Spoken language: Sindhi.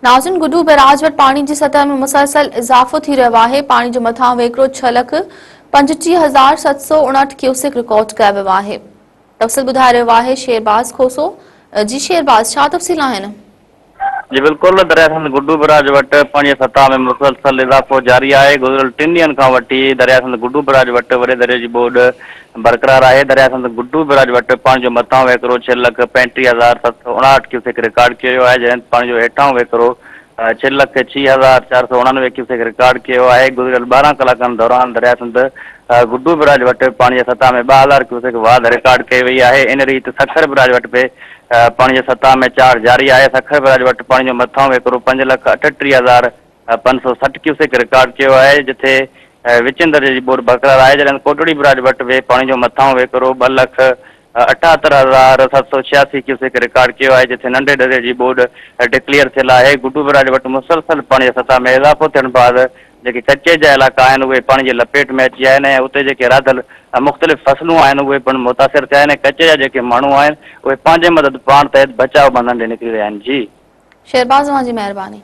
ناظرين گڊو بئراج وٽ پاڻي جي سطح ۾ مسلسل اضافو ٿي رهيو آهي، پاڻي جو مٿان وهڪرو ڇهه لک 35759 ڪيوسڪ رڪارڊ ڪيو ويو آهي. تفصيل ٻڌائي رهيو آهي شيرباز کوسو جي شيرباز ڇا تفصيل آهن؟ جي بلڪل درياء سنڌ گڊو براج وٽ پاڻي جي سطح ۾ مسلسل اضافو جاري آهي، گذريل ٽن ڏينهن کان وٺي درياء سنڌ گڊو براج وٽ وڏي درياء جي ٻوڏ برقرار آهي، درياء سنڌ گڊو براج وٽ پاڻي جو مٿانهون وهڪرو 6,35,759 ڪيوسڪ رڪارڊ ڪيو ويو آهي، جڏهن ته پاڻي جو هيٺانهون وهڪرو 6,06,489 ڪيوسڪ رڪارڊ ڪيو ويو آهي، گذريل 12 ڪلاڪن دوران درياء سنڌ گڊو براج وٽ پاڻي جي سطح ۾ 2000 ڪيوسڪ واڌ رڪارڊ ڪئي وئي آهي، ان ريت سکر براج وٽ به پاڻي جي سطح ۾ چاڙهه جاري آهي، سکر بئراج وٽ پاڻي جو مٿانهون وهڪرو 5,38,560 ڪيوسڪ رڪارڊ ڪيو آهي، جتي وچين درجي جي ٻوڏ برقرار آهي، جڏهن ته ڪوٽڙي بئراج وٽ به پاڻي جو مٿانهون وهڪرو 2,78,786 ڪيوسڪ رڪارڊ ڪيو آهي، جتي ننڍي درجي جي ٻوڏ ڊڪليئر ٿيل آهي، گڊو بئراج وٽ مسلسل پاڻي جي سطح ۾ اضافو ٿيڻ بعد جيڪي ڪچي جا علائقا آهن اهي پاڻي جي لپيٽ ۾ اچي ويا آهن ۽ اتي جيڪي راڌل مختلف فصلون آهن اهي پڻ متاثر ٿيا آهن ۽ ڪچي جا جيڪي ماڻهو آهن اهي پنهنجي مدد پاڻ تحت بچاء بندن ڏي نڪري رهيا آهن جي. شهباز اوهان جي مهرباني.